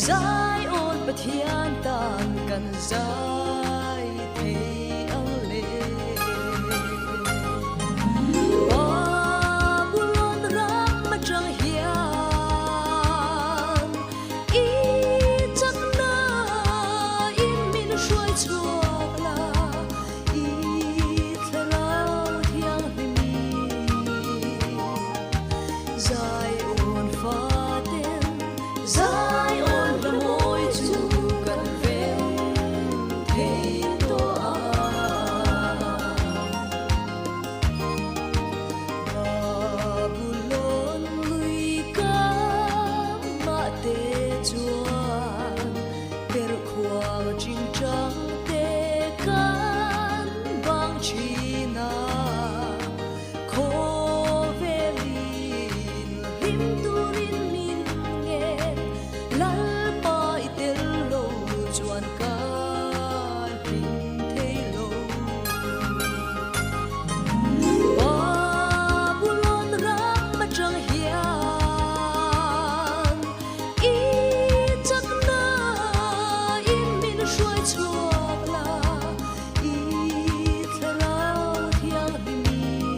Zion Pathian tan kan zai thei ang le. Babulon ram atang hian i chakna in min hruai chhuak la, i thlarau thianghlim Zion faten Zion la mawi chu kan rem thei tawh a. Babulon lui kamah te chuan perhkhuang chingchang te kan bang thin a. Khawvelin hlim turin min ngen, Lalpa i tel lo chuan ka hlim thei lo. Babulon ram atang hian i chakna in min hruai chhuak la. I thlarau thianghlim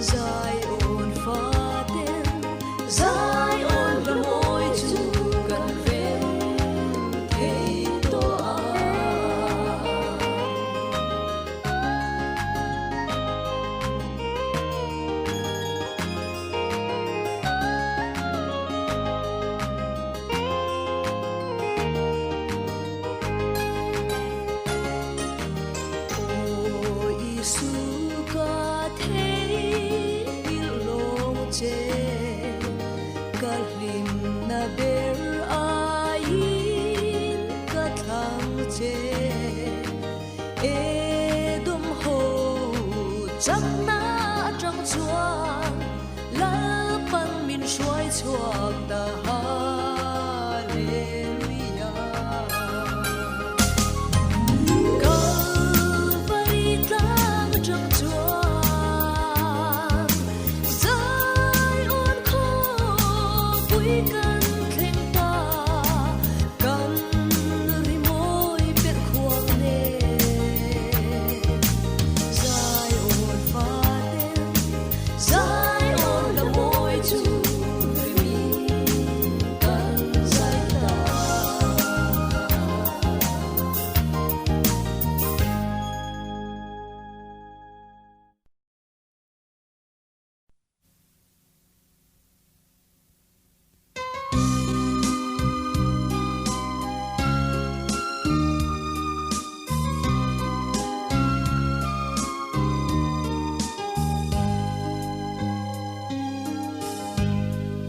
Zion faten Zion la mawi chu kan rem thei tawh a. Aw Isu ka theihngilh lawng che, ka hlimna ber aiin ka thlang che. Edom ho chakna atang chuan Lalpan min hruai chhuak ta Hallelujah. Kalvari tlang atang chuan Zion khawpui kan thleng ta, kan rimawi perh khuang nen Zion faten Zion la mawi chu rimi kan zai ta.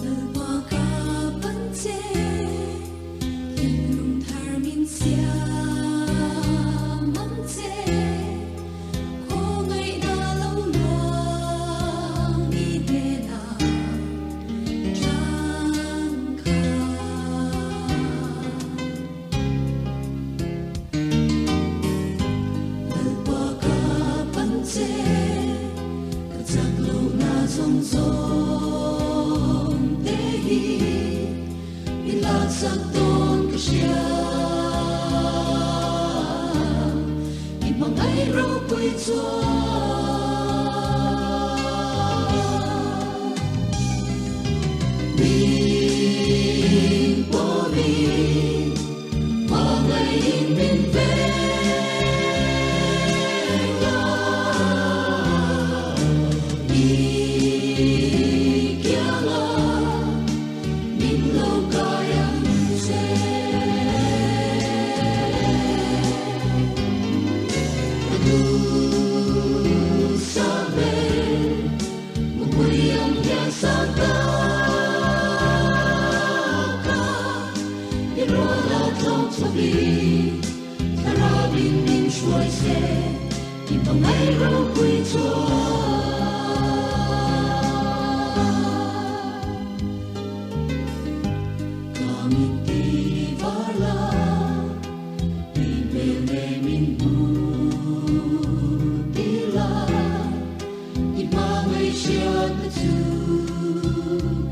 Lalpa ka pan che, thinlung thar min siam ang che, khawngaihna lo luang i hnenah changkha. Lalpa ka pan che, ka chak lohna zawng zawng te hi min laksak dawn ka hria. I hmangaih ropui chuan min pawmin hmangaihin min veng a. I kianga min lo kai ang che. Ka duhsam ve mupui ang hian sang taka i rual a tlawng chawpin thlarau in min hruai se i hmangaih ropui chuan. Ka mit ti var la i hmel ne min hmu ti la i hmangaih hriatna chu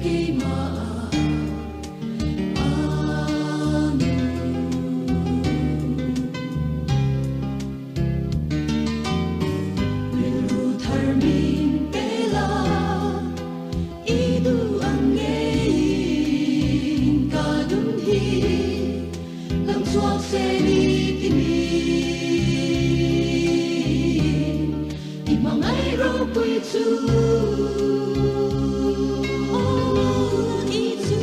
keimah chu. Oh, Isu.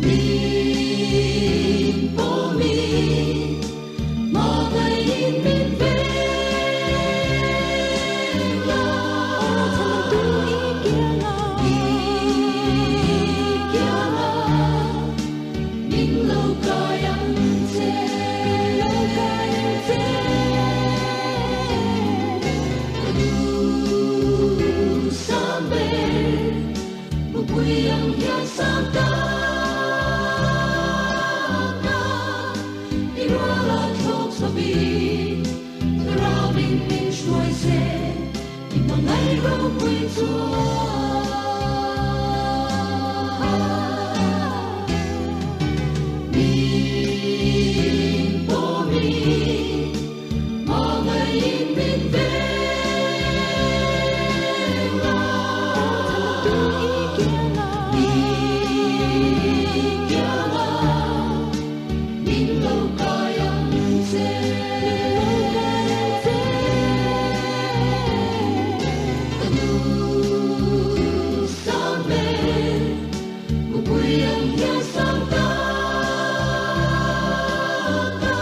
Min pawmin hmangaih min veng la. Aw chhandamtu i kiangah. I kiangah min lo kai ang che. Min lo kai ang che. Ka duh sam ber, mupui ang hian sang tak na. I ruala thlawk chhovin, thlarauin min hruai se, i hmangaih ropui chuan. Min pawmin hmangaih min veng la. Aw chhandamtu i kiangah. I kiangah min lo kai ang che. Min lo kai ang che. Ka duh sam ber, mupui ang hian sang tak na.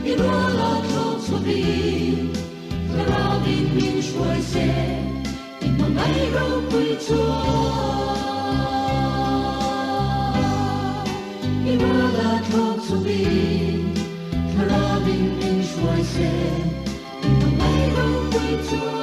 I ruala thlawk chhovin, thlarauin min hruai se, i hmangaih ropui chuan. I ruala thlawk chhovin, thlarauin min hruai se, i hmangaih ropui chuan.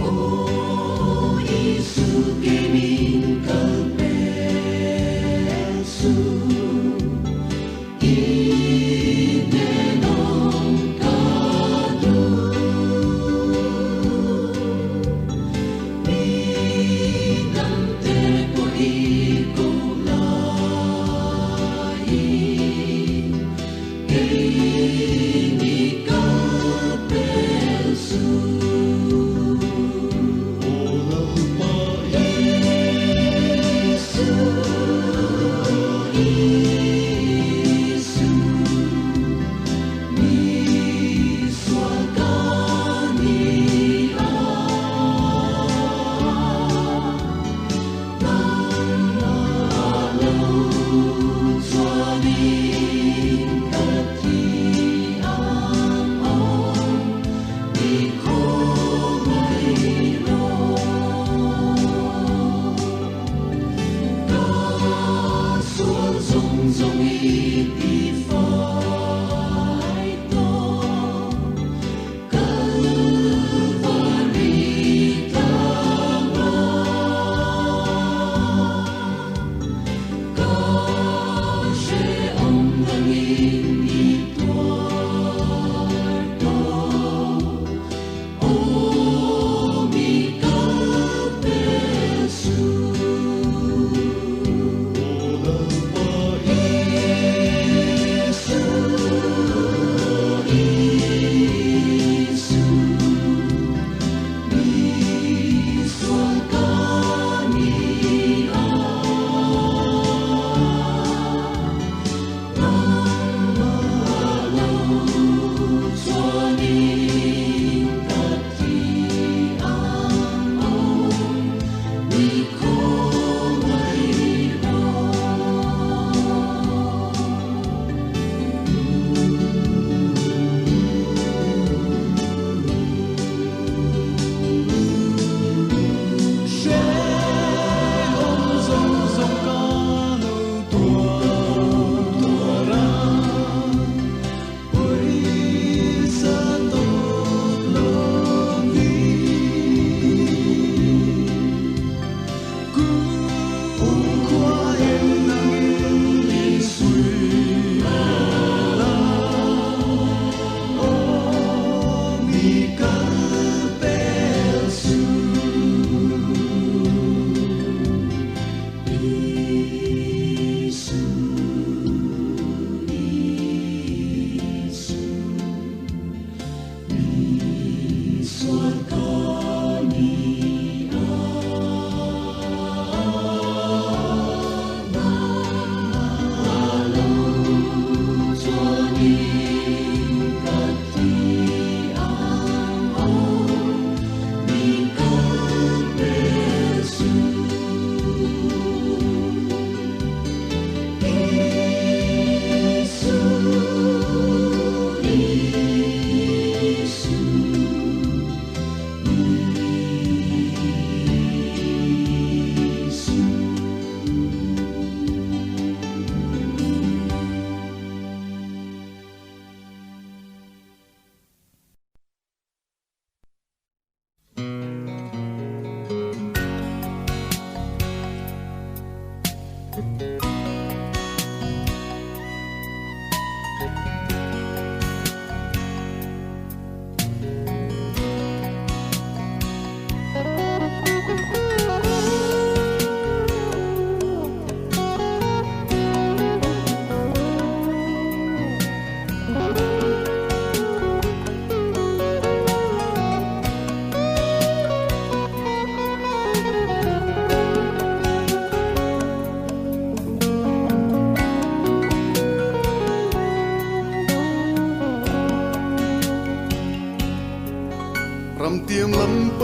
Aw Isu ke min kal pel suh, i hnenom ka duh. Mi dangte pawh i ko laiin, kei mi kal pel suh. Aw Lalpa i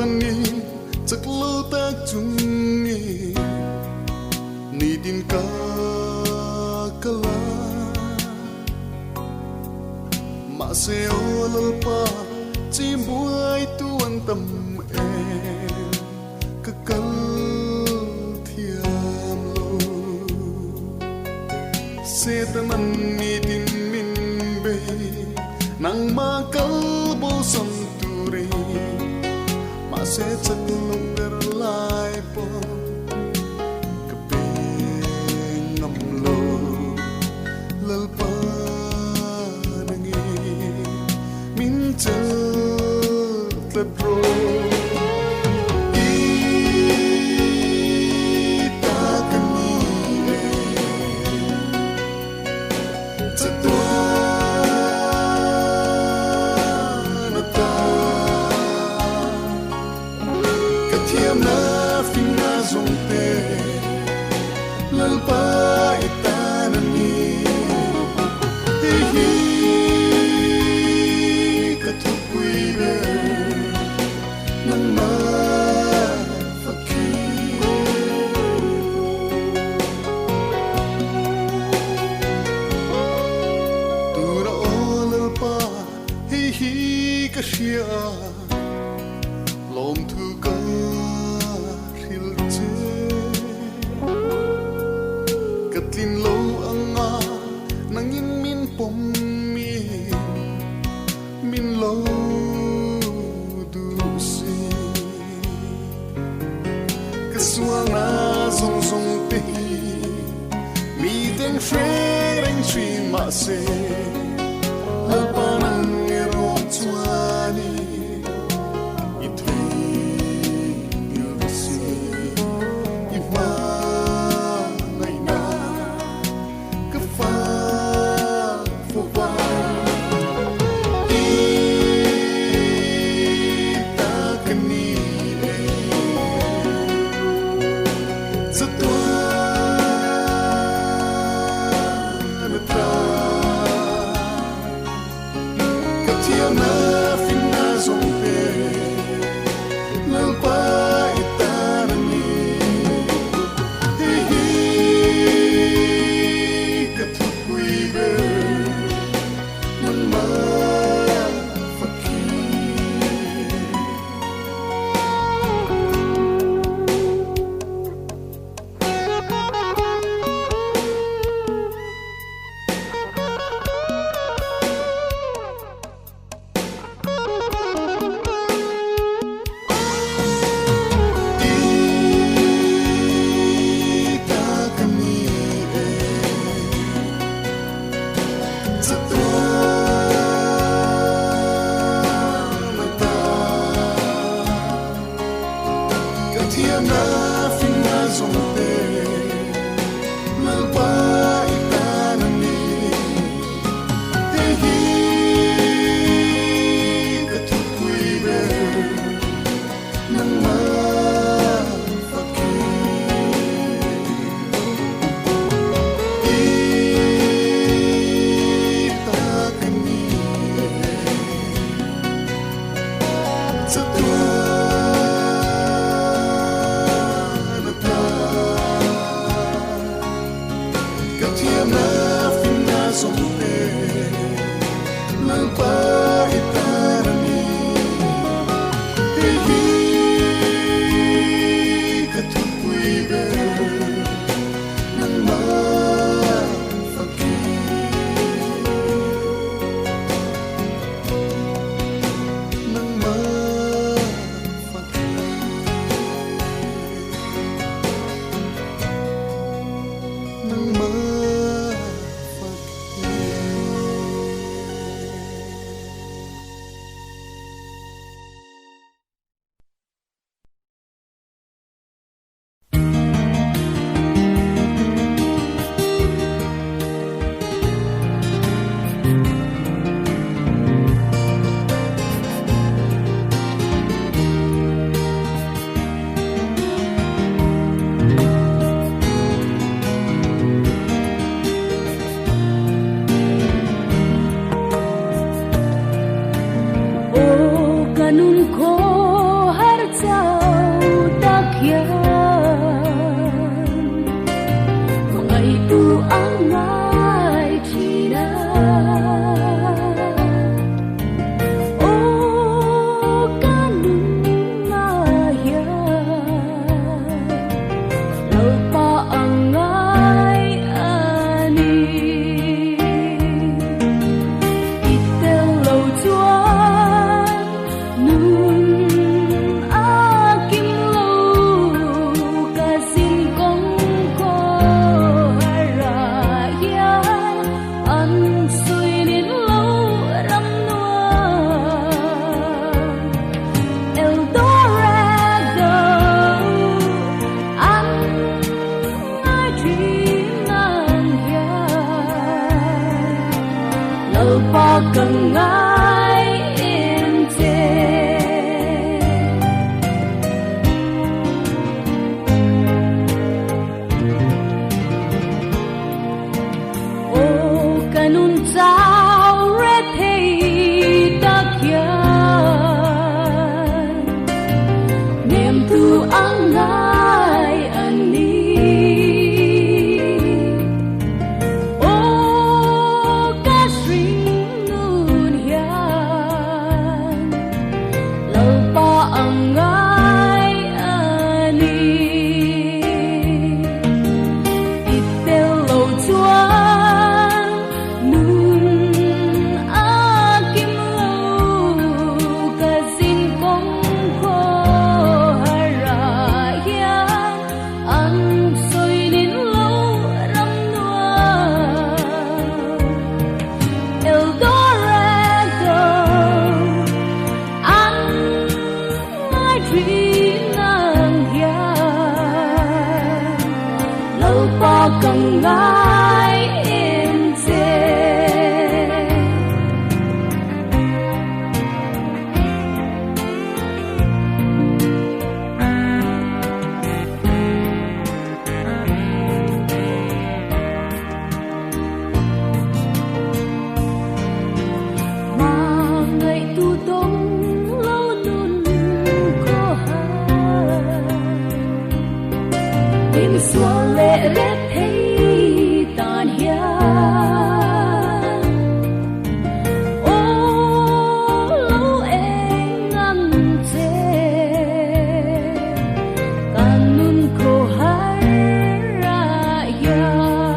Lalpa ni chak lo tak chungin nitin ka kal a. Mahse aw Lalpa chimbuai tu an tam em ka kal thiam lo. Setanan nitin min bei nangmah kal bosan turin mahse chak lo ber lai pawh ka pe ngam lo. Lalpa nangin min chelh tlat rawh. I ta ka ni e chatuan ata ka thiamna finna zawng te Lalpa i tan a ni. Hei hi ka thupui ber nangmah fakhi. Tura aw Lalpa hei hi ka hria a, lawmthu ka hrilh che. Ka tlin lo anga nangin min pawm in min lo duh si. Ka sualna zawng zawng te hi mi teng hre reng thin mahse Lalpa nang erawh chuanin i theihngilh si. I hmangaihna ka fak fo va. I ta ka ni e chatuan ata ka thiamna finna zawng te Lalpa i tan a ni. Hei hi ka thupui ber nangmah fakhi. I ta ka ni e chatuan ata ka thiamna finna zawng te Lalpa i tan a ni. Hei hi ka thupui ber nangmah fakhi. I ta ka ni e chatuan ata. ka ngai em che. Hmangaihtu dawng lo nun khaw har. Min sual leh rep thei tan hian aw lo eng ang che. Kan nun khaw har ah hian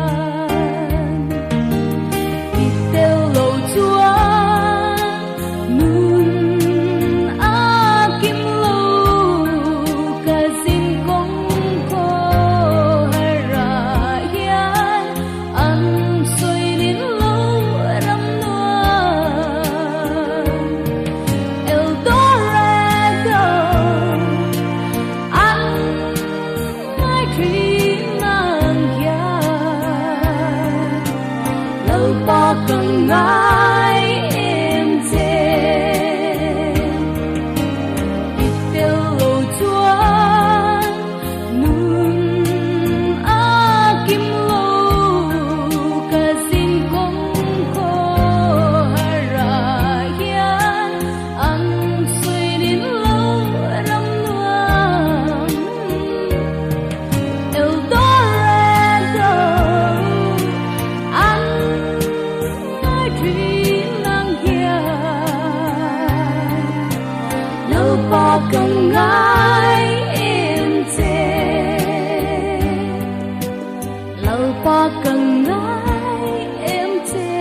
i tel lo chuan nun a kim lo ka zin kawng khaw har ah hian an sawi nin lo ram nuam El Dorado an ngai thin ang hian Lalpa ka ngai em che. I tel lo chuan nun a kim lo ka zin kawng khaw har ah hian an sawi nin lo ram nuam El Dorado an ngai thin ang hian Lalpa ka ngai em che. Lalpa ka ngai em che.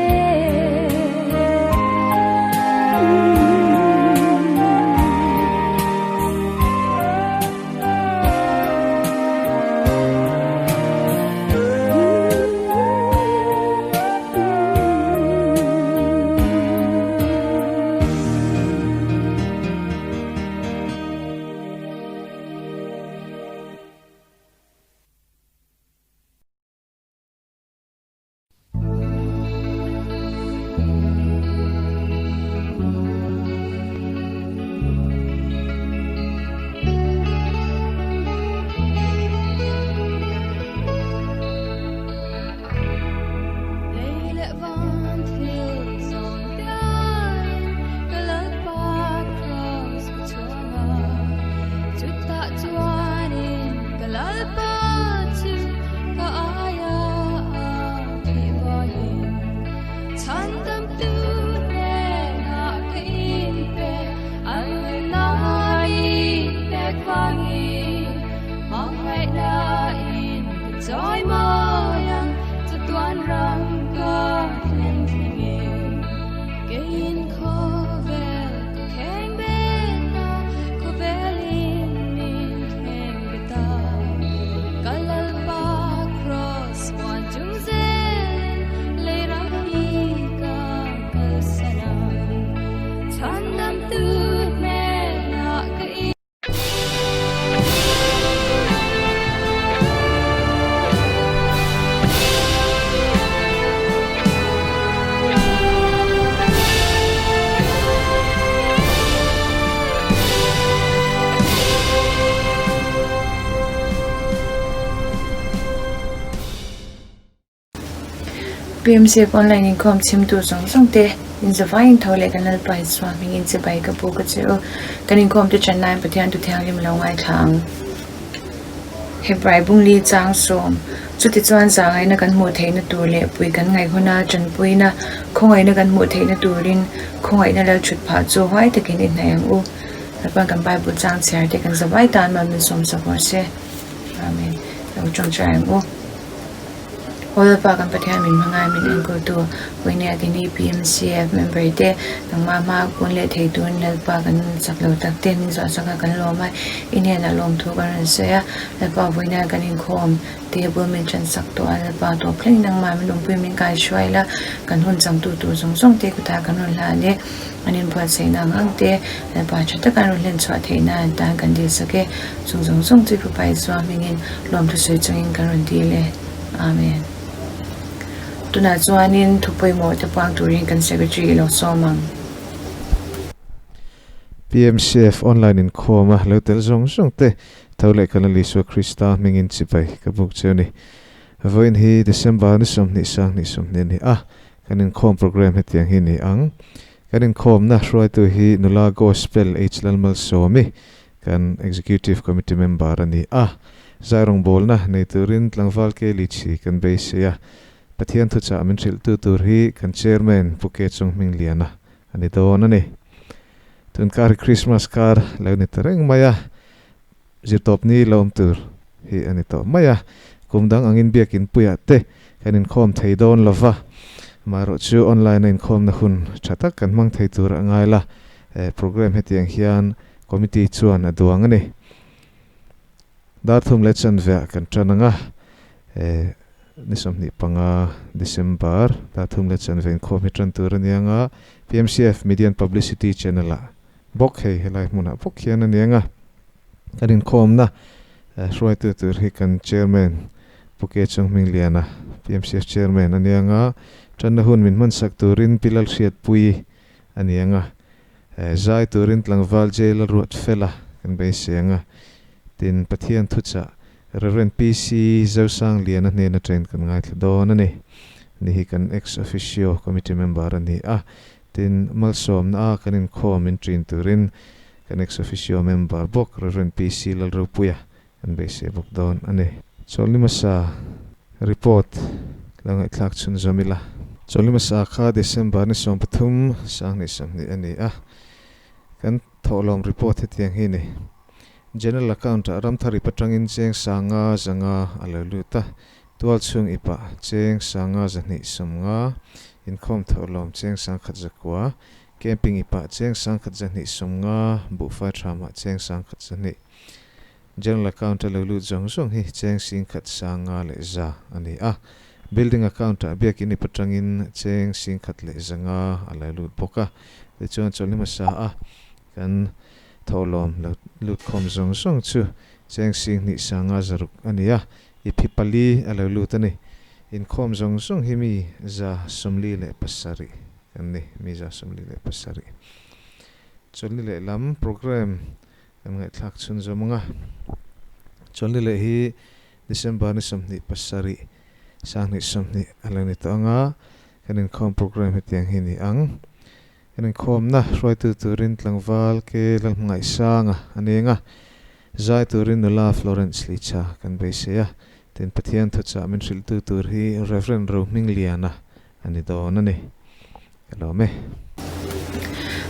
Lei leh van thil zawng biain ka Lalpa Kraws ka chhuang a, chutah chuanin ka Lalpa chu ka aia a thih vangin chhandamtu hnenah ka inpe an nunna pek vangin hmangaihna in ka chawi mawi ang chatuan ram ka thlen thlengin keiin khawvel ka kheng bet a, khawvelin min kheng bet a. Ka Lalpa Kraws huan chung zelin lei ram hi ka kalsan a, chhandamtu hnenah ka in. PMCF online inkhawm chhimtu zawng zawng te inzavaiin tho leh kan Lalpa Isua hmingin chibai ka pu ka che u. Kan inkhawm te ṭan laiin Pathian tu thianghlim lo ngaithla ang. Hebrai bungli chang sawm, Chutichuan zahngaihna kan hmuh theihna tur leh pui kan ngaih huna tanpuina khawngaihna kan hmuh theihna turin khawngaihna lal thut phah chu huai takin i hnaih ang u. Lalpa'n kan Bible chang chhiar te kan zavai tan mal min sawm sak rawh se. Amen. Lo tawngtai ang u. Aw Lalpa kan Pathian min hmangai min enkawltu Puinia Kini PMCF member te nangmah hma kun leh thei turin Lalpa kan chak lo tak te min zawh chak a kan lawm a i hnenah lawmthu kan rawn sawi a Lalpa vawiina kan inkhawm table min tan sak tawh a Lalpa tawp thleng nangmah min awmpui min kai hruai la kan hun changtu tur zawng zawng te kutah kan rawn hlan e an inbuatsaihna ang ang te Lalpa tha taka an rawn hlen chhuah theihna an tan kan dil sak e chung zawng zawng chu i fapa Isua hmingin lawmthu sawi chungin kan rawn dil e. Amen. Tunah chuanin thu pawimawh te puang turin kan Secretary i lo sawm ang. PMCF online inkhawm a lo tel zawng zawng te tho leh kan Lal Isua Krista hmingin chibai ka buk cheu ni. Vawiin hi December ni 20 sang 20 a ni a, kan inkhawm program hetiang hi ni ang. Kan inkhawmna hruaitu hi Nula Gospel H Lalmalsawmi, kan Executive Committee member a ni a. Zai rawngbawlna nei turin tlangval Kelly chhi kan beisei a. Pathian thuchah min hrilhtu tur hi kan Chairman Pu Ke Chung Hmingliana a ni dawn a ni. Tun kar hi Christmas kar lo ni ta reng mai a, zirtawp ni lo awm tur hi a ni tawh mai a. Kum dang angin biakin puiah te kan inkhawm thei dawn lo va, amaherawh chu online a inkhawmna hun tha tak kan hmang thei tur a ngai la, program hetiang hian committee chuan a duang a ni. Dar thum leh chanveah kan tan ang a, ni 25 December dar thum leh chanve inkhawm hi tan tur a ni ang a, PMCF Media and Publicity Channel ah bawk hei helai hmunah bawk hian a ni ang a, kan inkhawmna hruaitu tur hi kan Chairman Pu Ke Chung Hmingliana, PMCF Chairman a ni ang a, tanna hun min hmansak turin Pi Lalhriatpuii a ni ang a. Zai turin tlangval jail a ruat fel a, kan beisei ang a, tin Pathian thuchah Rev. PC Zosangliana hnen atangin kan ngaithla dawn a ni. Ni hi kan ex officio committee member a ni a, tin malsawmna a kan inkhawm in ṭin turin kan ex officio member bawk Rev. PC Lalropuia kan beisei bawk dawn a ni. Chawlhni hmasa report lo ngaihthlak chhunzawm ila. Chawlhni hmasa kha December ni 13, 2020 a ni a. Kan thawhlawm report hetiang hi ni. General account ah Ramthar ip atangin cheng sanga zanga a lo lut a. Tual chhung ipah cheng sanga zahnih sawmnga, inkhawm thawhlawm cheng sangkhat zakua, camping ipah cheng sangkhat zahnih sawmnga, buhfai thamah cheng sangkhat zahnih. General account a lo lut zawng zawng hi cheng sing khat sang nga leh za a ni a. Building account ah biakin ip atangin cheng sing khat leh za nga a lo lut bawk a. Tichuan chawlhni hmasa a kan thawhlawm lo lut khawm zawng zawng chu cheng sing hnih sang nga zaruk a ni a, ip hi pali a lo lut a ni. Inkhawm zawng zawng hi mi 47 kan ni, mi 47. Chawlhni lehlam program Kan ngaihthlak chhun zawm ang a. Chawlhni leh hi December ni 27, 2020 a lo ni tawh ang a. Kan inkhawm program hetiang hi ni ang. Kan inkhawmna hruaitu turin tlangval ke Lalhmangaihsanga a ni ang a. Zai turin nula Florence Licha kan beisei a. Tin Pathian thuchah min hrilhtu tur hi Rev. Rohmingliana a ni dawn a ni. Ka lawm e.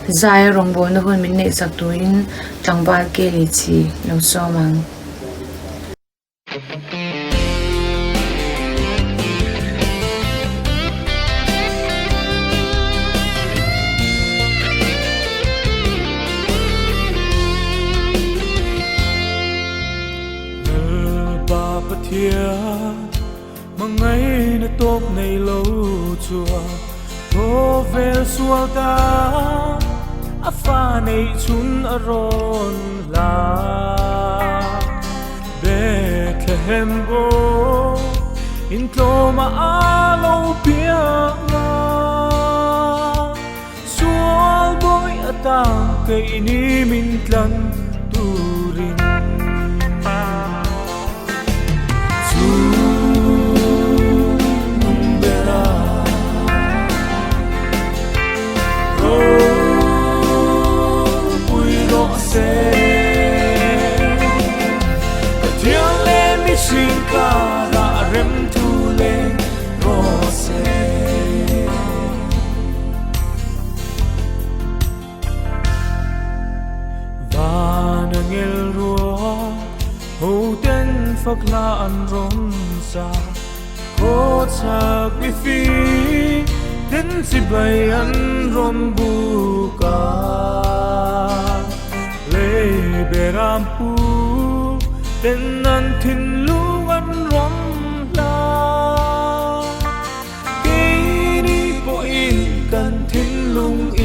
Zai rawngbawlna hun min neih chak turin tlangval Kelly chi lo sawm ang. Lalpa Pathian Hmangaihna tawp nei lo chuan khawvel sual ta a fa neih chhun a rawn hla. Bethlehem aw intlawmah a lo piang a, sual bawi atan keini min tlan turin. Chu nung bera ropui rawh se. Pathian leh mihring karah rem thu leng rawh se. Van a ngel rua ho ten fak hla an rawn sa Khaw chak mi fi ten chibai an rawn buk a Lei beram pu ten an thinlung an rawn hla. Keini pawhin kan thinlung i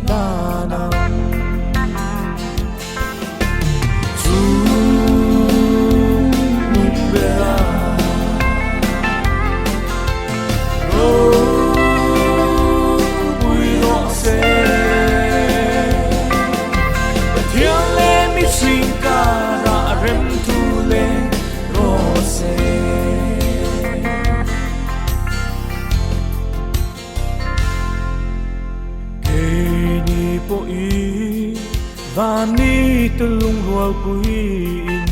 hlan ang. Chu nung bera te lungrual puiin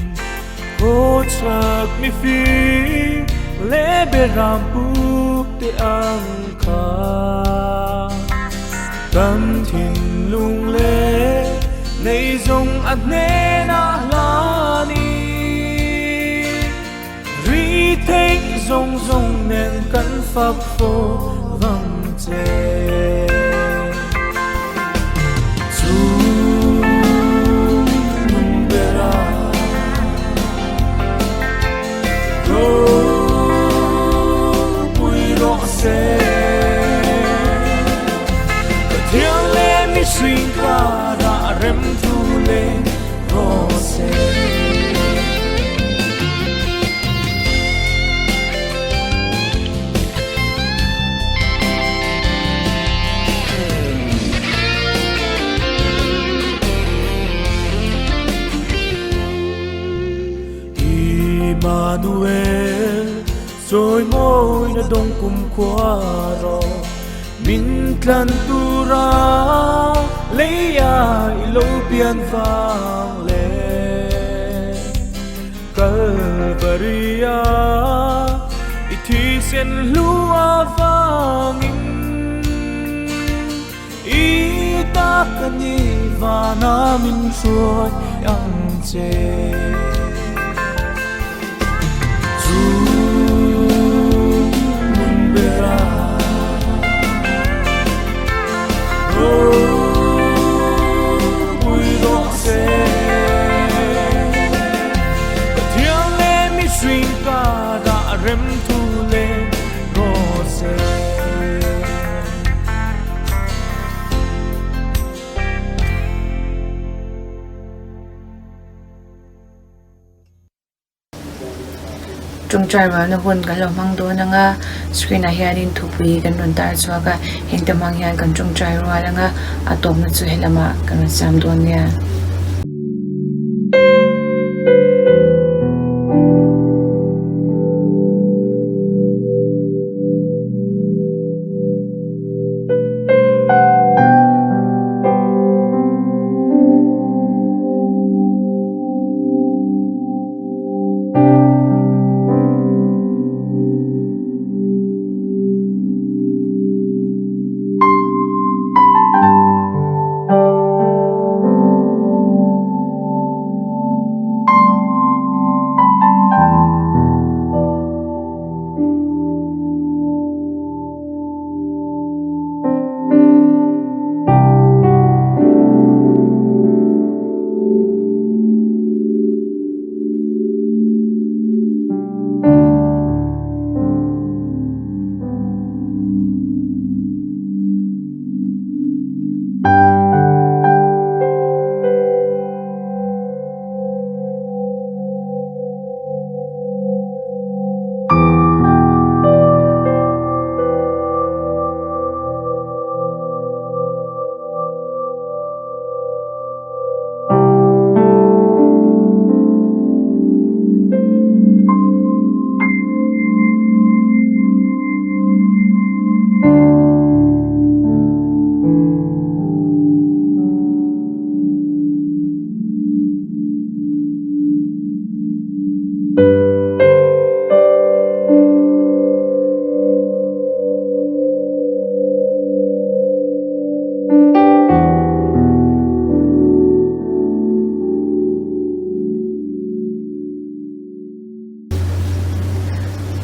Khawchhak mifing leh beram pu te ang kha Kan thinlung leh nei zawng a hnenah hlanin Ri theih zawng zawng nen kan fak fo vang che. Chu nun bera ropui rawh se. Pathian leh mihring karah remthu leng rawh se. Immanuel, chawimawina dawng kumkhua rawh, min tlan tura leia i lo pian vang le. Kalvaria i thisen hlu avangin i ta ka ni vana min hruai ang che. Chu nun bera ropui rawh se. Pathian leh mihring karah remthu leh rawh se. Tawngtai rualna hun kan lo hmang dawn ang a, screen ah hianin thupui kan rawn tar chhuak a, heng te hmang hian kan tawngtai rual ang a, a tawpna chu helamah kan rawn siam dawn nia.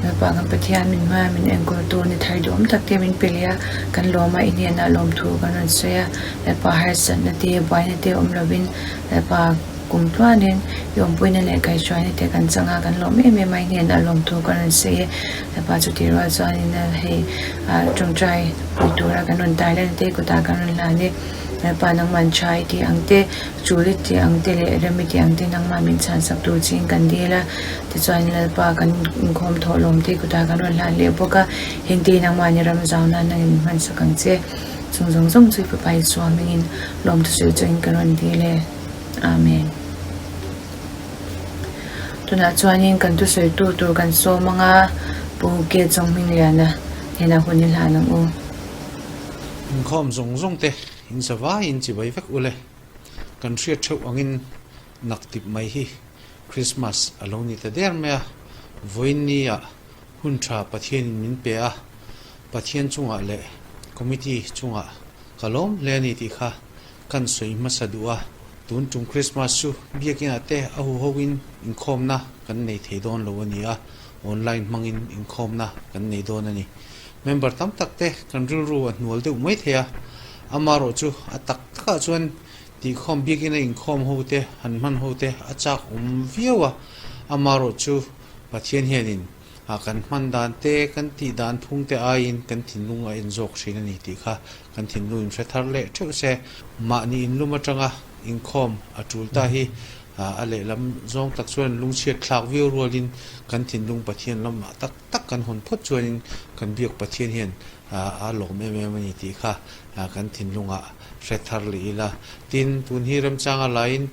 Lalpa kan Pathian min hmai a min enkawl tu ni thar duhawm tak te min pe leh a, kan lawm a i hnenah lawmthu kan rawn sawi a, Lalpa harsatna te buaina te awm lovin Lalpa kum tluanin i awmpuina leh kaihhruaina te kan chang a, kan lawm em em a i hnenah lawmthu kan rawn sawi e, Lalpa chutih rual chuanin hei tawngtai pui tura kan rawn tai leh te kutah kan rawn hlan e. Lalpa nangman tha i tih ang te, chul i tih ang te leh rem i tih ang te nangmah min chhan sak tur chiin kan dil a. Tichuan Lalpa kan inkhawm thawh lawm te kutah kan rawn hlan leh bawk a, heng te nangmah ni ram zau nan nangin min hman sak ang che. Chung zawng zawng chu i Fapa Isua hmingin lawmthu sawi chungin kan rawn dil e. Amen. Tunah chuanin kan thusawitu tur kan sawm ang a, Pu Ke Chawnghmingliana hnenah hun i hlan ang u. Inkhawm zawng zawng te in za vaiin chibai vek ule. Kan hriat theuh angin. Naktip mai hi Christmas a lo ni ta der mai a, vawiin ni ah hun tha Pathianin min pe a, Pathian chungah leh committee chungah ka lawm hle a ni tih kha kan sawi hmasa duh a, tun tum Christmas chu biakinah te a huhoin inkhawmna kan nei thei dawn lo a ni a, online hmangin inkhawmna kan nei dawn a ni. Member tam tak te kan rilru a hnual deuh mai thei a, amaherawh chu a tak takah chuan tihkhawm biakin a inkhawm ho te han hman ho te a chak awm viau a, amaherawh chu Pathian hianin a kan hman dan te, kan tih dan phung te aiin kan thinlung a en zawk thin a ni tih kha kan thinlung in hre thar leh theuh se. Mahni inlum atanga inkhawm a tul ta hi a lehlam zawng tak chuan lungchhiat thlak viau rualin kan thinlung Pathian lamah tak tak kan hawn phawt chuanin kan biak Pathian hian a lawm em em a ni tih kha kan thinlungah hre thar leh ila. Tin, tun hi remchanga laiin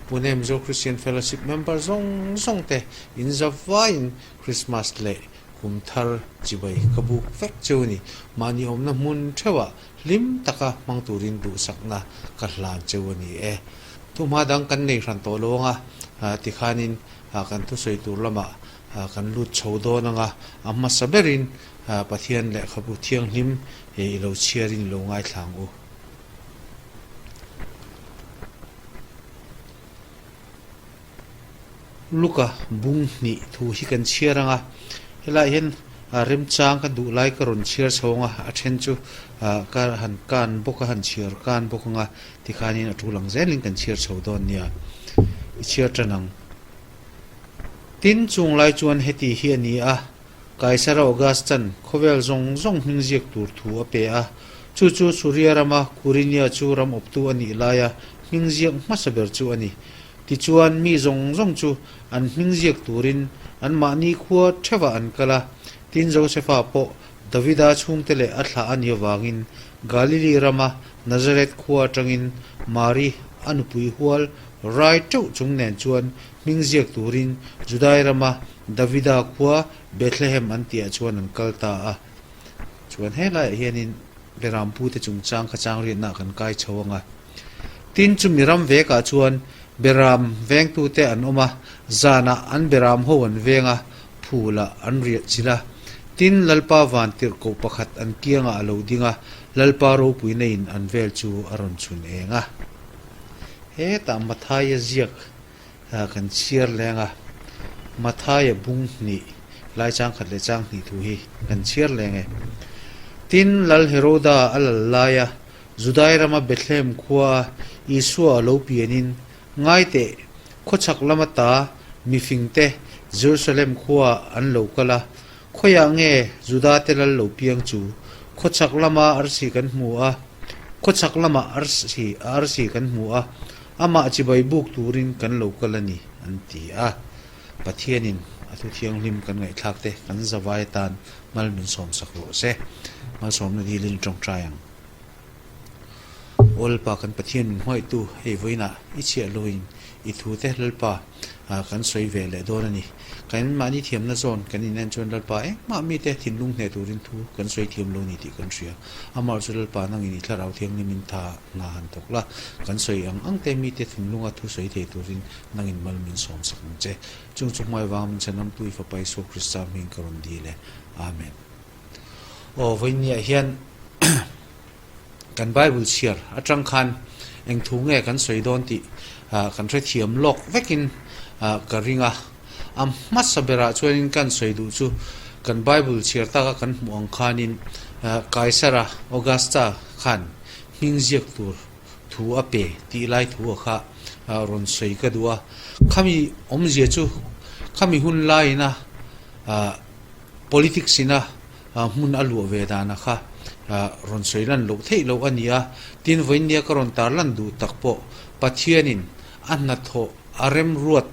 Pune Mizo Christian Fellowship member zawng zawng te in zavaiin Christmas leh kum thar chibai ka buk vek cheu a ni. Mahni awmna hmun theuhah hlim taka hmang turin duhsakna ka hlan cheu a ni e. Thuhma dang kan nei hran tawh lo anga tikhanin kan thusawi tur lamah kan lut chho dawn anga a hmasa berin Pathian lehkhabu thianghlim i lo chhiarin i lo ngaithla ang u. Luka bung hnih thu hi kan chhiar ang a, helaiah hian remchang ka duh lai ka rawn chhiar chho ang a, a then chu ka han kan bawk a, han chhiar kan bawk ang a, tikhanin a tul ang zelin kan chhiar chho dawn nia, i chhiar tan ang. Tin, chung lai chuan heti hi a ni a, Kaisara Augustan khawvel zawng zawng hming ziak tur thu a pe a, chu chu Suria rama Kurinia chu ram awptu a nih laia hming ziak hmasa ber chu a ni. Tichuan, mi zawng zawng chu an hming ziak turin anmahni khua theuhah an kal a, tin Josefa pawh Davida chhungte leh a thlah a nih avangin Galili rama Nazareth khua atangin Mari a nupui hual rai teuh chung nen chuan hming ziak turin Judai rama Davida khua Bethlehem an tihah chuan an kal ta a. Chuan helaiah hianin Beram pute chungchang kha chang riatnaah kan kai chho ang a. Tin, chumi ram vekah chuan Beram vengtute an awm a, zanah an Beram ho an veng a, phulah an riah chilh a. Tin, Lalpa van tirhkoh pakhat an kiangah a lo ding a, Lalpa ropuina in an vel chu a rawn chhun eng a. Hetah Mathaia ziak kan chhiar leng a, Mathaia bung hnih lai chang khat leh chang hnih thu hi kan chhiar leng e. Tin, Lal Heroda a lal laia Judai rama Bethlehem khua Isua a lo pianin, Ngaiteh, khawchhak lama ta mifingte Jerusalem khua an lo kal a, khawiah nge Judate lal lo piang chu? Khawchhak lama arsi kan hmu a, khawchhak lama arsi arsi kan hmu a, amah chibai buk turin kan lo kal a ni, an ti a. Pathianin a thu thianghlim kan ngaihthlak te kan zavai atan mal min sawmsak rawh se. Malsawmna dilin tawngtai ang. Aw Lalpa kan Pathian min hmangaihtu hei vawiinah i chhiah loin i thu te Lalpa kan sawi ve leh dawn a ni. Kan mahni thiamna zawn kan inen chuan Lalpa engmah mite thinlung hneh turin thu kan sawi thiam lo ni tih kan hria. Amah chu Lalpa nangin i thlarau thianghlim in tha hna han thawk la, kan sawi ang ang te mite thinlunga thu sawi thei turin nangin mal min sawm sak ang che. Chung chu hmai vang min chhanamtu i Fapa Isua Krista hming ka rawn dil e. Amen. Aw, vawiinniah hian kan Bible chhiar atang khan eng thu nge kan sawi dawn tih kan hrethiam lawk vekin ka ring a. A hmasa berah chuanin kan sawi duh chu kan Bible chhiar taka kan hmuh ang khanin Kaisara Augusta khan hming ziak tur thu a pe tih lai thu a kha rawn sawi ka duh a. Khami awmzia chu khami hun laiina Politics ina hmun a luah ve dana kha rawn sawi lan loh theih loh a ni a, tin vawiinnia ka rawn tar lan duh tak pawh Pathianin a hnathawh a remruat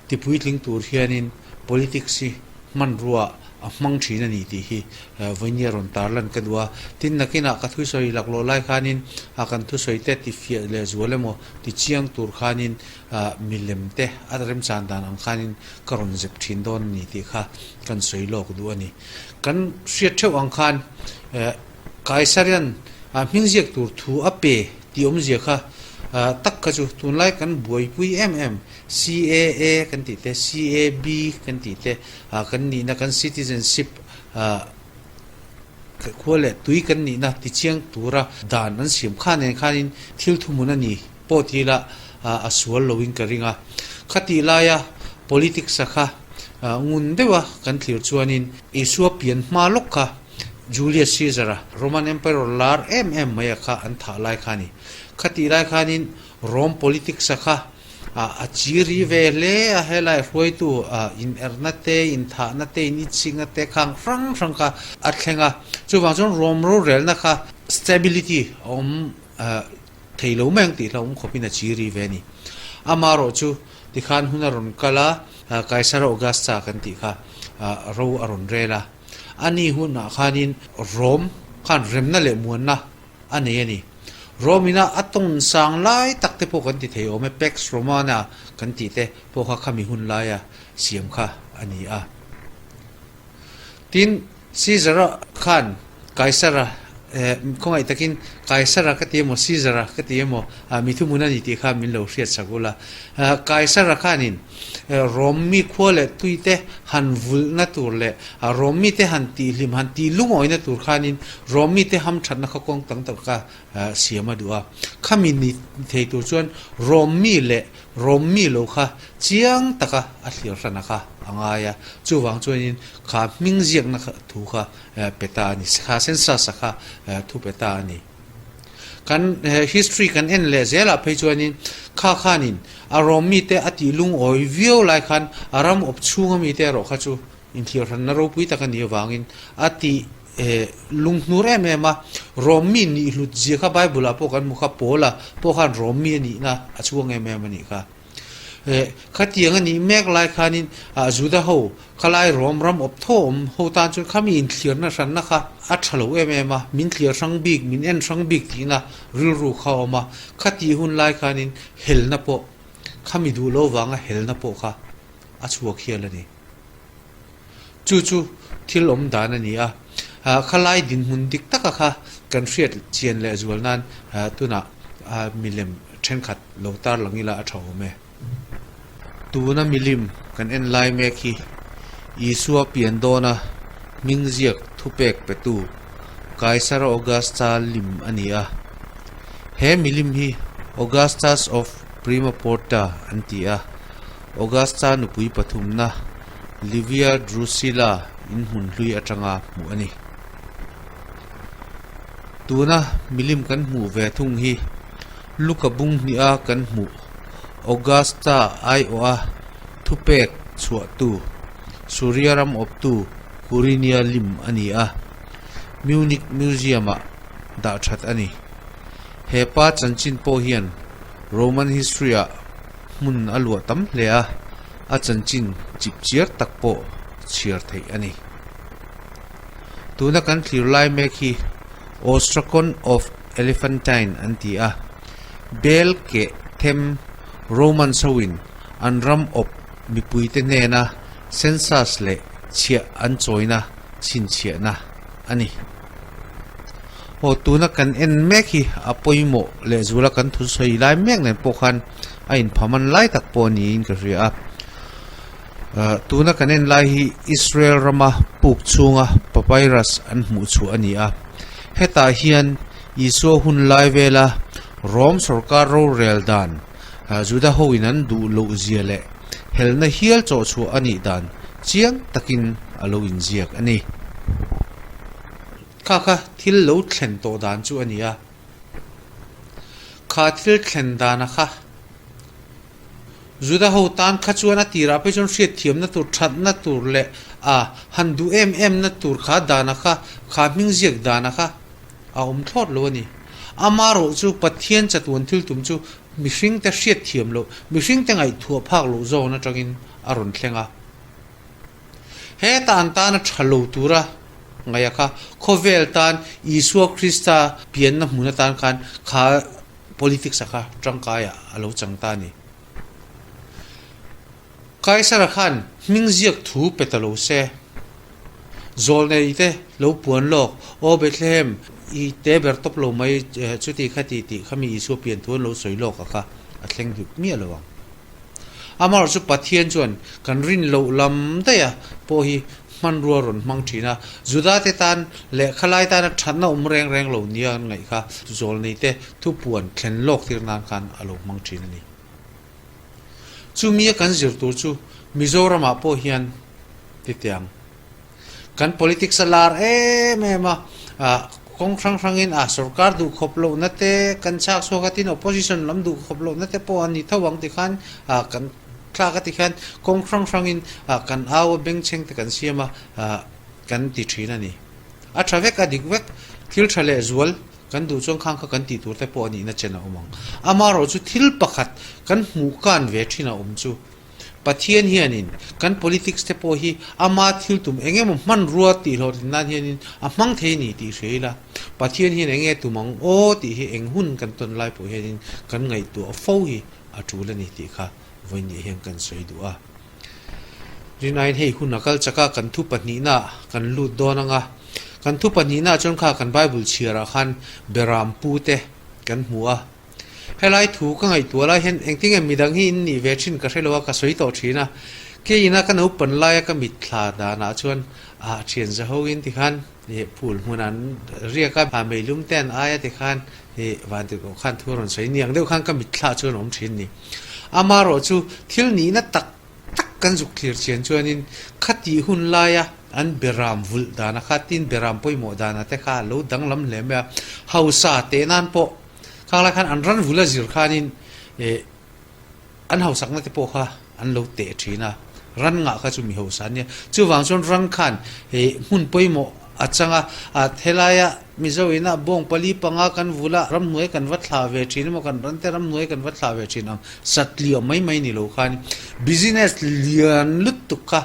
tipuitling tur hianin politics hi hmanrua a hmang thin a ni tih hi vawiinnia rawn tar lan ka duh a. Tin nakinah ka thusawi laklawh lai khanin kan thusawi te tifiah leh zual emaw tichiang tur khanin milem te a remchan dan ang khanin ka rawn zep thin dawn a ni tih kha kan sawi lawk duh a ni. Kan hriat theuh ang khan Kaisarian hming ziak tur thu a pe tih awmzia kha Tak kha chu tunlai kan buaipui em em CAA kan tih te, CAB kan tih te, kan nihna kan citizenship khua leh tui kan nihna tichiang tura dan an siam kha nen khanin thil thuhmun a ni pawh ti ila a sual loin ka ring a. Khatih laia politics a kha ngun deuha kan thlir chuanin Isua pian hma lawk kha Julius Caesar-a Roman Emperor lar em em mai a kha an thah lai kha a ni. Khatih lai khanin Rome politics a kha a chiri ve hle a, helai hruaitu inerhna te, inthahna te, initsikna te khang hrang hrang kha a thleng a. Chuvang chuan Rome rorelna kha stability a awm thei lo mai ang tih hlauhawm khawpin a chiri ve a ni. Amaherawh chu tikhan hun a rawn kal a, Kaisar Augusta kan tih kha ro a rawn rel a. A ni hunah khanin Rome khan remna leh muanna a nei a ni. Rome ina a tawn sang lai tak te pawh kan ti thei awm e, Pax Romana kan tih te pawh kha khami hun laia siam kha a ni a. Tin, Caesar-a khan Kaisara, eh, khawngaih takin Kaisara ka ti emaw Caesar-a ka ti emaw, mi thuhmun a ni tih kha min lo hriat sak ula. Kaisara khanin Rome mi khua leh tui te han vulhna tur leh Rome mi te han tihhlim, han tihlungawina tur khanin Rome mi te hamthatna kha kawng tam tak kha siam a duh a. Khami ni thei tur chuan Rome mi leh Rome mi lo kha chiang taka a thlir hrana kha a ngai a. Chuvang chuanin kha hming ziakna thu kha pe ta a ni, kha census-a kha thu pe ta a ni. Kan history kan en leh zelah phei chuanin kha khanin a Rome mite a tih lungawi viau lai khan a ram awp chhunga mite erawh kha chu inthiarhranna ropui tak a nih avangin a tih lunghnur em em a. Rome mi nih hlut zia kha Bible ah pawh kan hmu kha Paula pawh khan Rome mi a nihna a chhuang em em a nih kha. Khatiang a nih mek lai khanin Juda ho khalai Rom ram awp tho awm ho tan chuan khami inthlirna hranna kha a tha lo em em a, min thlir hrang bik, min en hrang bik tihna rilru kha a awm a. Khatih hun lai khanin helna pawh, khami duh lo vanga helna pawh kha a chhuak hial a ni. Chu chu thil awm dan a ni a, khalai dinhmun dik taka kha kan hriat chian leh zual nan tunah milem thenkhat lo tar lang ila a tha awm e. Tuna milim kan en lai mek hi Isua pian dawna hming ziak thupek petu Kaisar Augusta lim a ni a. He milim hi Augustus of Prima Porta an ti a. Augusta nupui pathumna Livia Drusilla inhmun hlui atanga hmuh a ni. Tuna milim kan hmuh ve thung hi Luka bung hniha kan hmuh Augusta aiawha thupek chhuahtu Suria ram awptu Kurinia lim a ni a, Munich Museum-ah dah that a ni. He pa chanchin pawh hian Roman history-ah hmun a luah tam hle a, a chanchin chip chiar tak pawh chhiar theih a ni. Tuna kan thlir lai mek hi Ostrakon of Elephantine an ti a, Bel keh them Romans hoin an ram awp mipuite hnena census leh chhiah an chawina chhinchhiahna a ni. Aw tuna kan en mek hi a pawimawh lehzuala kan thusawi lai mek nen pawh khan a inphaman lai tak pawh niin ka hria a. Tuna kan en lai hi Israel rama puk chhunga papyrus an hmuh chhuah a ni a. Hetah hian Isua hun lai vela Rome sorkar rorel dan Juda hoin an duh loh zia leh helna hial chawh chhuah a nih dan chiang takin a lo inziak a ni. Kha kha thil lo thlen tawh dan chu a ni a. Kha thil thlen dana kha Juda ho tan kha chuan a tirah phei chuan hriatthiamna tur, thatna tur leh a han duh em emna tur kha dana kha, kha hming ziak dana kha a awm thlawt lo a ni. Amaherawh chu Pathian chatuan thil tum chu mihringte hriatthiam loh, mihringte ngaihtuah phak loh zawn atangin a rawn thleng a. Heta an tana tha lo tura ngaih a kha khawvel tan Isua Krista pianna hmun atan khan kha politics a kha tangkaiah a lo chang ta a ni. Kaisara khan hming ziak thu pe ta lo se. Zawlnei te lo puan lawk, Aw Bethlehem, i te ber tawp lo mai chuti kha ti tih kha mi Isua pian thu an lo sawi lawk a kha a thleng hlut miah lo ang. Amaherawh chu Pathian chuan kan rin loh lam daih a pawh hi hmanrua rawn hmang thin a, Juda te tan leh khalai tana thatna awm reng reng lo nia an ngaih kha zawlnei te thupuan thlen lawk tir nan khan a lo hmang thin a ni. Chumi a kan zir tur chu Mizoramah pawh hian titiang kan politics a lar em em a, kawng hrang hrangin a sorkar duh khawp lohna te kan chhak chhuak a tin opposition lam duh khawp lohna te pawh a ni tho ang tikhan kan thlak a tikhian kawng hrang hrangin kan au a bengchheng te kan siam a kan ti thin a ni. A tha vek a dik vek thil tha leh zual Kan duh chuan khang kha kan tih tur te pawh a nihna chen a awm ang. Amaherawhchu thil pakhat kan hmuh kan ve thin a awm chu Pathian hianin kan politics te pawh hi ama thil tum eng emaw hmanrua tih hlawhtlin nan hianin a hmang thei a ni tih hria ila, Pathian hian eng nge tum ang aw tih hi eng hun kan tawn lai pawh hianin kan ngaihtuah fo hi a tul a ni tih kha vawiin hian kan sawi duh a. Rinaiin hei hun a kal chak a, kan thu pahnihna kan lut dawn ang a. Kan thu pahnihna chuan kha kan Bible chhiarah khan Beram pu te kan hmu a. Helai thu ka ngaihtuah lai hian engtinge midang hi in nih ve thin ka hre lo a, ka sawi tawh thin a. Keiin a ka naupan laia ka mitthla danah chuan ah thian zahoin tikhan phul hmun an riak a, meilum te an ai a tikhan Vantirhkoh khan thu a rawn sawi niang deuh khan ka mitthla chuan a awm thin ni. Amaherawh chu thil nihna tak tak kan zuk thlir chian chuanin khatih hun laia an beram vulh dana kha tin beram pawimawh dana te kha a lo danglam hle mai a. Hausa teh nan pawh khang lai khan an ran vul a zir khanin an hausakna te pawh kha an lo teh thin a, ran ngah kha chu mi hausa an nia. Chuvang chuan ran khan hmun pawimawh a chang a, a helaia Mizo ina bawng pali panga kan vul a, ramhnuai kan va thlah ve thin emaw kan ran te ramhnuai kan va thlah ve thin ang satliah mai mai ni lo khan business lian lutuk kha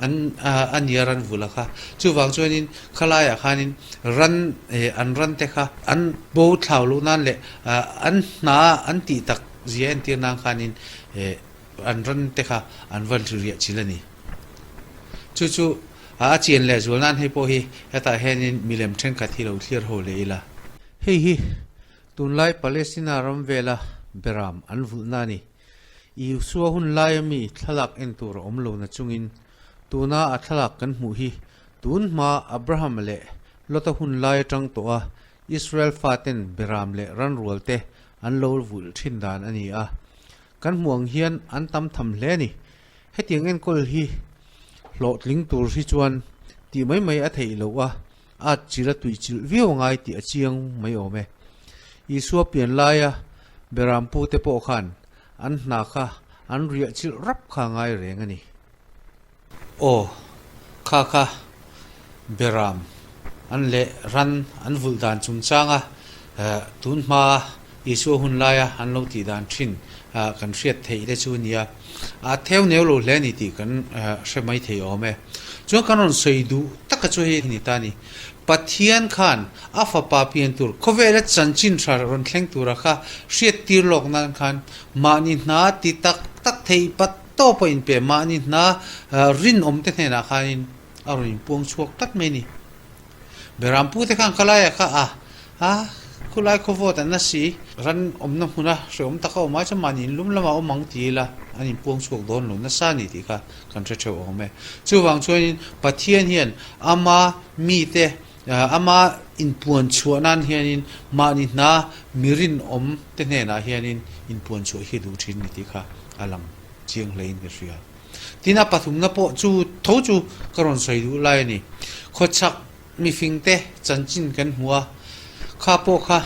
An a nia ran vula kha. Chuvang chuanin khalaiah khanin ran an ran te kha an bo thlau loh nan leh an hna an tih tak zia entir nan khanin an ran te kha an va riah chil a ni. Chu chu a chian leh zual nan hei pawh hi hetah hianin milem thenkhat hi lo thlir ho leh ila. Hei hi tunlai Palestina ram vela beram an vulhna a ni. Isua hun laia mi thlalak en tur a awm lo na chungin tuna a thlalak kan hmuh hi tun hma Abraham leh Lota hun lai atang tawha Israel faten Beram leh ranrual te an lo vulh thin dan a ni a. Kan hmuh ang hian an tam tham hle a ni. Hetiang enkawl hi hlawhtling tur hi chuan tih mai mai a theih loh a, at chil a tuihchilh viau a ngai tih a chiang mai awm e. Isua pian laia Beram pute pawh khan an hna kha an riah chilh rap kha ngai reng a ni. Aw, kha kha Beram an leh ran an vulh dan chungchanga tun hma Isua hun laia an lo tih dan thin kan hriat theih te chu a nia. A theu neu lo hle a ni tih kan hre mai thei awm e. Chuan kan rawn sawi duh taka chu hei a ni ta a ni. Pathian khan a fapa pian tur khawvela chanchin tha rawn thleng tura kha hriat tir lawk nan khan mahni hna ti tak tak thei pat tawp a inpe mahni hna rinawm te hnenah khanin a rawn inpuang chhuak tlat mai a ni. Berampu te khan khalaiah kha a a khulai khawvawt an na si. Ran awmna hmuna hrehawm taka awm ai chuan mahni inlum lamah awm ang ti ila an inpuang chhuak dawn lo nasa a ni tih kha kan hre theuh awm e. Chuvang chuanin Pathian hian ama mite ama inpuan chhuah nan hianin mahni hna mi rinawm te hnenah hianin inpuan chhuah hi a duh thin a ni tih kha a lang chiang hlein ka hria. Tin a pathumna pawh chu tho chu ka rawn sawi duh lai a ni. Khawchhak mifingte chanchin kan hmu a, kha pawh kha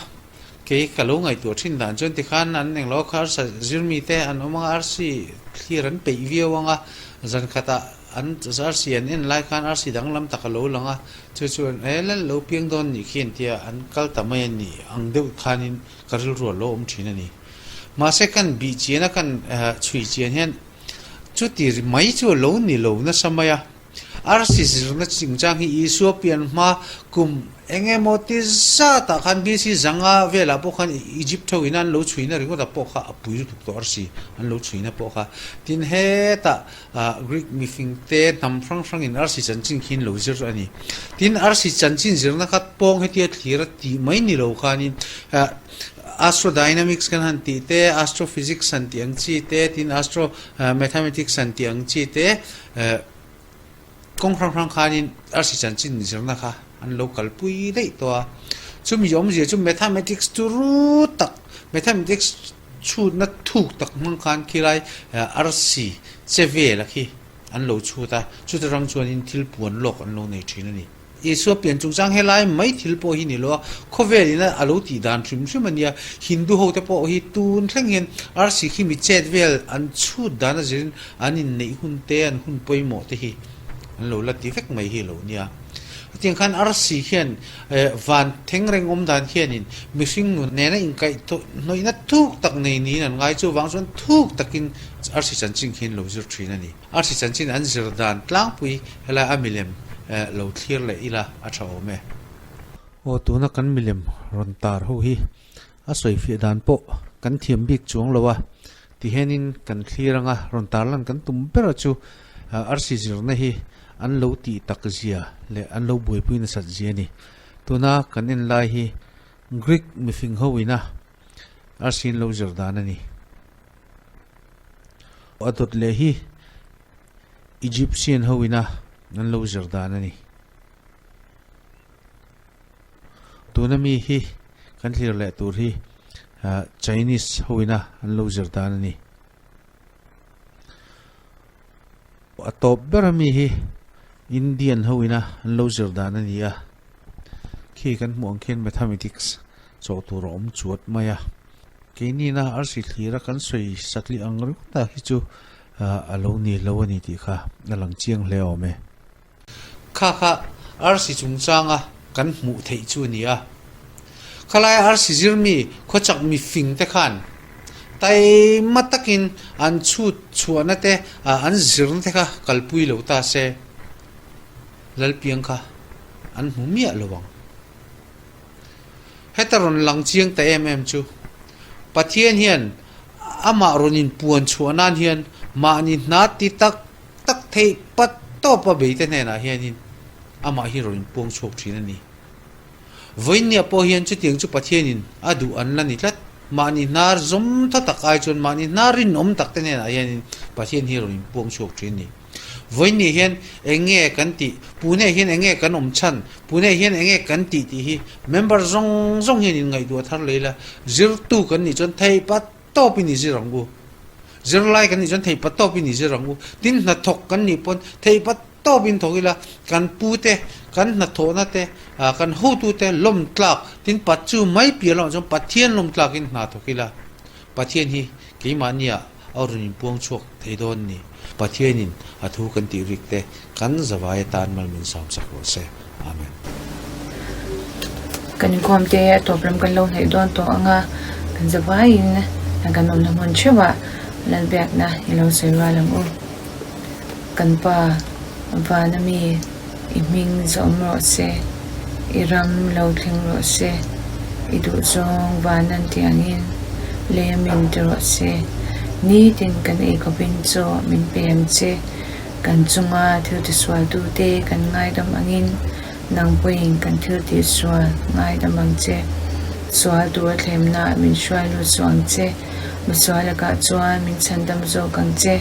kei ka lo ngaihtuah thin dan chuan tikhan an englo kha arsa zirmite an awm anga arsi thlir an peih viau anga zan khatah an arsi an en lai khan arsi danglam tak a lo lang a, chu chuan e lal lo piang dawn nih khi an tia an kal ta mai a ni ang deuh khanin ka rilru a lo awm thin a ni. Mahse kan bih chian a kan chhui chian hian Chuti mai chu a lo ni lo nasa mai a. Arsi zirna chungchang hi Isua pian hma kum eng emaw ti zatah khan BC zanga velah pawh khan Egypt ho ina an lo chhuina ringawtah pawh kha a pui lutuk tawh arsi an lo chhuina pawh kha. Tin hetah Greek mifing te hnam hrang hrangin arsi chanchin khi an lo zir a ni. Tin arsi chanchin zirna kha pawng hetia thlir a tih mai ni lo khanin astrodynamics kan han tih te, astrophysics han tih ang chi te, tin astro mathematics han tih ang chi te, Kawng hrang hrang khanin arsi chanchin zirna kha an lo kalpui daih tawh a. Chumi awmzia chu mathematics chu ru tak, mathematics chhutna thuk tak hmang khan khilai arsi che vela khi an lo chhut a, chuta rang chuanin thil puan lawk an lo nei thin a ni. Isua pian chungchang helai mai thil pawh hi ni lo a, khawvel ina a lo tih dan hrim hrim a nia. Hindu ho te pawh hi tun thleng hian arsi khi mi chet vel an chhut dan a zirin an inneih hun te, an hun pawimawh te hi an lo la ti vek mai hi lo nia. Hetiang khan arsi hian van thengreng awm dan hianin mihring nun nena inkaih hnawihna thuk tak nei niin an ngai. Chuvang chuan thuk takin arsi chanchin khi an lo zir thin a ni. Arsi chanchin an zir dan tlangpui helai a milem lo thlir leh ila a tha awm e. Aw tuna kan milem rawn tar ho hi a sawifiah dan pawh kan thiam bik chuang lo a, tihianin kan thlir anga rawn tar lan kan tum ber chu arsi zirna hi an lo tih tak zia leh an lo buaipui nasat zia a ni. Tuna kan en lai hi Greek mifing ho ina arsi an lo zir dan a ni. A dawt leh hi Egyptian ho ina an lo zir dan a ni. Tuna mi hi kan thlir leh tur hi Chinese ho ina an lo zir dan a ni. A tawp ber a mi hi Indian ho ina an lo zir dan a ni a. Khi kan hmuh ang khian mathematics chawh tur a awm chuat mai a. Keinina arsi thlira kan sawi satli ang ringawt ah hi chu a lo ni lo a ni tih kha a lang chiang hle awm e. Kha kha arsi chungchanga kan hmuh theih chu a ni a. Khalaia arsi zirmi khawchak mifing te khan taima takin an chhut chhuahna te an zirna te kha kalpui lo ta se Lalpiang kha an hmu miah lo ang. Heta rawn lang chiang ta em em chu Pathian hian amah rawn inpuan chhuah nan hian mahni hna ti tak tak theih pat tawp a beite hnenah hianin amah hi rawn inpuang chhuak thin a ni. Vawiinniah pawh hian chutiang chu Pathianin a duh an la ni tlat. Mahni hna zawm tha tak ai chuan mahni hna rinawm tak te hnenah hianin Pathian hi rawn inpuang chhuak thin a ni. Vawiinni hian eng nge kan tih, Pune hian eng nge kan awm chhan, Pune hian eng nge kan tih tih hi member zawng zawng hian inngaihtuah thar lei la, zirtu kan nih chuan theih pat tawpin i zir ang u. Zirlai kan nih chuan theih pat tawpin i zir ang u. Tin hnathawk kan nih pawn theih pat tawpin thawk ila, kan pute, kan hnathawhna te, kan hotute lawm tlak, tin pat chu mai piah lamah chuan Pathian lawm tlakin hna thawk ila, Pathian hi keimahnia A rawn inpuang chhuak thei dawn ni. Pathianin a thu kan tih rik te kan zavai atan mal min sawm sak rawh se. Amen. Kan inkhawm te a tawp lam kan lo hnaih dawn tawh ang a, kan zavaiin kan awmna hmun theuhah Lalbiakna i lo sawi rual ang u. Kan Pa, vana mi i hming zawm rawh se, i ram lo thleng rawh se, i duhzawng van an tih angin lei a min ti rawh se. Nitin kan eikhawpin chaw min pe ang che, kan chunga thil tisualtute kan ngaidam angin nang pawhin kan thil tihsual ngaidam ang che. Sual tura thlemna min hruai lut suh ang che, misual lakah chuan min chhandam zawk ang che.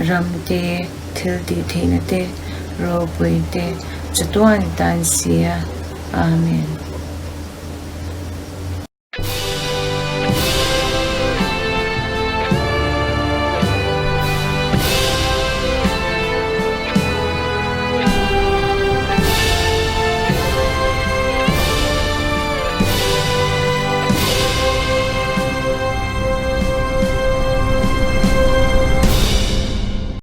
Ram te, thil tih theihna te, ropui te, chatuan tan sia. Amen.